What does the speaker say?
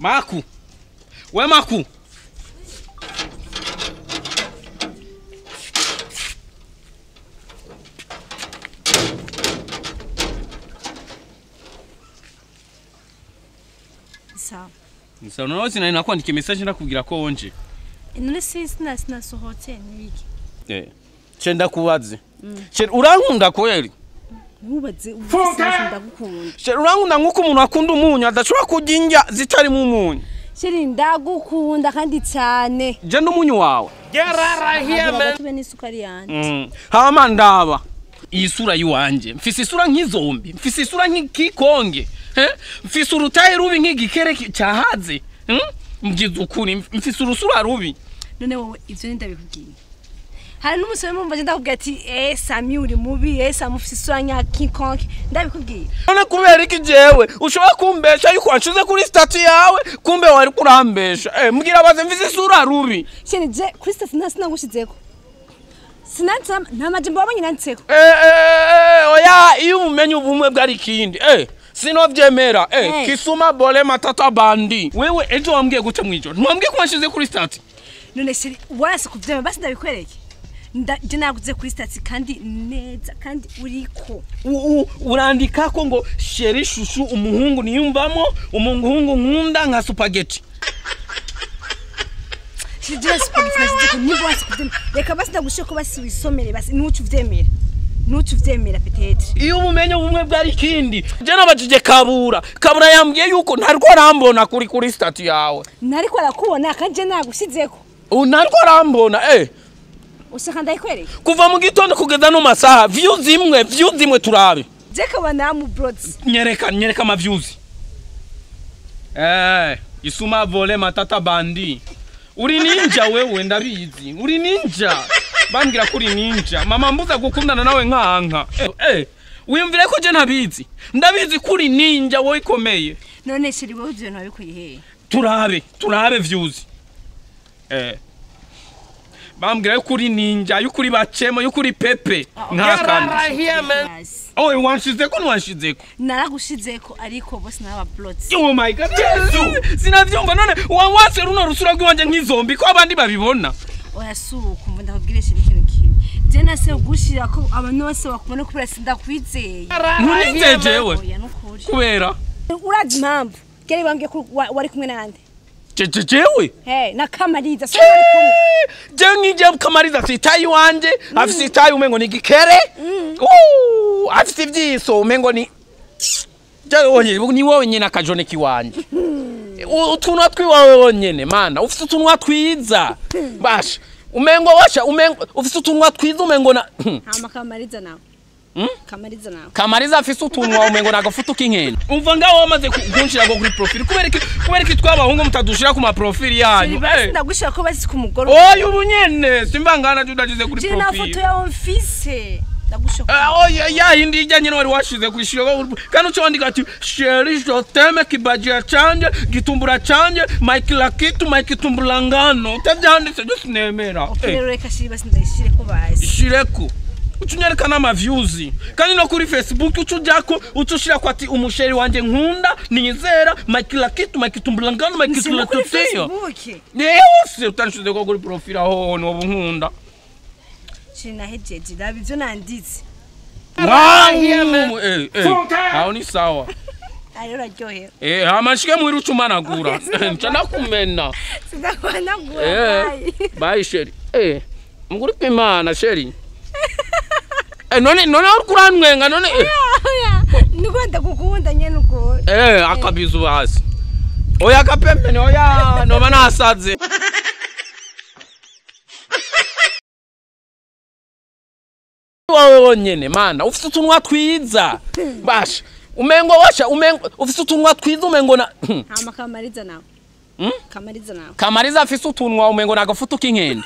Maku. We Maku. Sawa. Sawa none sinari nakwandika message nakubwira ko wonje. None sinasohotse nibiki. Eh. Ce ndakubaze. Ce urankunda kweli? Nkubaze ubuse ndagukunda. Ce urankunda nkuko umuntu akunda umunyu adashobora kurya indya zitarimo umunyu. Chéri ndagukunda kandi cyane. Je n'umunyu wawe. Tube n'isukari yanje. Hama ndaba. Iyi sura yiwanje. Mfise isura nk'izombi. Mfise isura nk'ikikonge. Mfise urutaye rubi nk'igikere cyahaze. Mbwiza ukuri mfise urusura rubi. None wowe ivyo ndabikubwiye. Hari n'umusore mumva ndakubwiye ati Sami uri mubi, Sami ufise isura nka kikonke. Ndabikubwiye. None kubera iki jewe ushobora kumbesha yuko wanshize kuri statut yawe kumbe wari kurambesha. Mbwira baze mfise isura rubi. Chéri je kuri statut sinagushizeko. Sinanza nta majambo wabonye nanditseko. Oya iyo umenye ubumwe bwari kindi. Sinovyemera. Kisuma bole matata bandi. Wewe ejo wambwiye gute mwijoro? Ntiwambwiye ko wanshize kuri statut. None chéri warase kuvyemera basi ndabikwereke. Je naguze kuri statut kandi neza kandi uriko. Urandika ko ngo chéri shushu umuhungu niyumvamo umuhungu nkunda nka spaghetti. Chéri spaghetti nashize ko nibo wase kuvyemera. Reka basi ndagushe ko basi wisomere basi ntucu vyemera. Ntucu vyemera peut-être. Iyo ubumenye ubumwe bwari kindi. Je nabajije Kabura. Kabura yambwiye yuko ntariko arambona kuri statut yawe. Nariko arakubona kandi je nagushizeko. Nariko arambona Ushaka ndayikwereke. Kuva mu gitondo kugeza no masaha views imwe turabe. Je kabana mu broads. Nyereka ama views. Isuma vole matata bandi. Uri ninja wewe ndabizi. Uri ninja. Bambwira kuri ninja. Mama mbuza gukundana nawe nkanka. Wiyumvire ko je ntabizi. Ndabizi kuri ninja wowe ikomeye. None chéri wowe ivyo ntabikuye he? Turabe views. Bambwira kuri ninja, yukuri bacemo, yukuri pepe. Ntakandi. Oh, wanshizeko nwanshizeko. Naragushizeko ariko bose naba plots. Oh my God. Yesu. Sinavyumva none wanse runo rusura rw'iwanje nk'izombi ko abandi babibona. Oya suko mba ndakubwire chéri ikintu kimwe. Je nase gushira ko abantu bose bakubona kubera sindakwizeye. Ntunizeye jewe. Kubera urazi impamvu. Kere bambwiye ko wari kumwe nande. Jewe? Na Kamariza so wari kumwe. Je nkije Kamariza afite iwanje, afite itayi umengo ni gikere. Afite ivyiso umengo ni je ni wowe nyene akajone kiwanje. Utunwa twiwawe wonyene mana, ufite utunwa twiza. Basha, umengo washa, umengo ufite utunwa twiza umengo na Hama Kamariza nawe. Kamariza nawe. Kamariza afise utunwa umengo nagafutu k'inkende. Umva ngaho wamaze kunshira go kuri profile. Kubera iki twabahungu mutadushira ku ma profile yanyu. Ndagushira ko basi ku mugoro. Oya ubu nyene simbangana tudagize kuri profile. Je na foto ya mfise. Ndagushira. Oya ya hindi ijanye wari washize kwishira kandi uco wandika ati chéri je t'aime kibajia canje gitumbura canje Mike Lakitu Mike Tumbulangano. Utavyanditse je sinemera. Reka shiri basi ndayishire ko basi. Shireko. Ucunyereka n'ama views kandi no kuri Facebook ucujako ucushira ko ati umusheri wanje nkunda nizera Mike Lakitu Mike Tumbulangano Mike Tulatutio. Yose utanshize ko kuri profile aho no nkunda. Shina hejeje ndabivyo nanditse. Aho ni sawa. Ayo raryohera. Amashike muhira ucumanagura. Nca nakumena. Sindakumanagura. Bye chéri. Muguri kwimana chéri. None uri kurantwenga none. Niko ndagukunda nyene uko. Akabizu hasi. Oya kapembeni oya noba nasaze. Wowe wonyene mana ufite utunwa twiza. Basha umengo washa umengo ufite utunwa twiza umengo na Hama Kamariza nawe. Kamariza nawe. Kamariza afise utunwa umengo nagafutu k'inkende.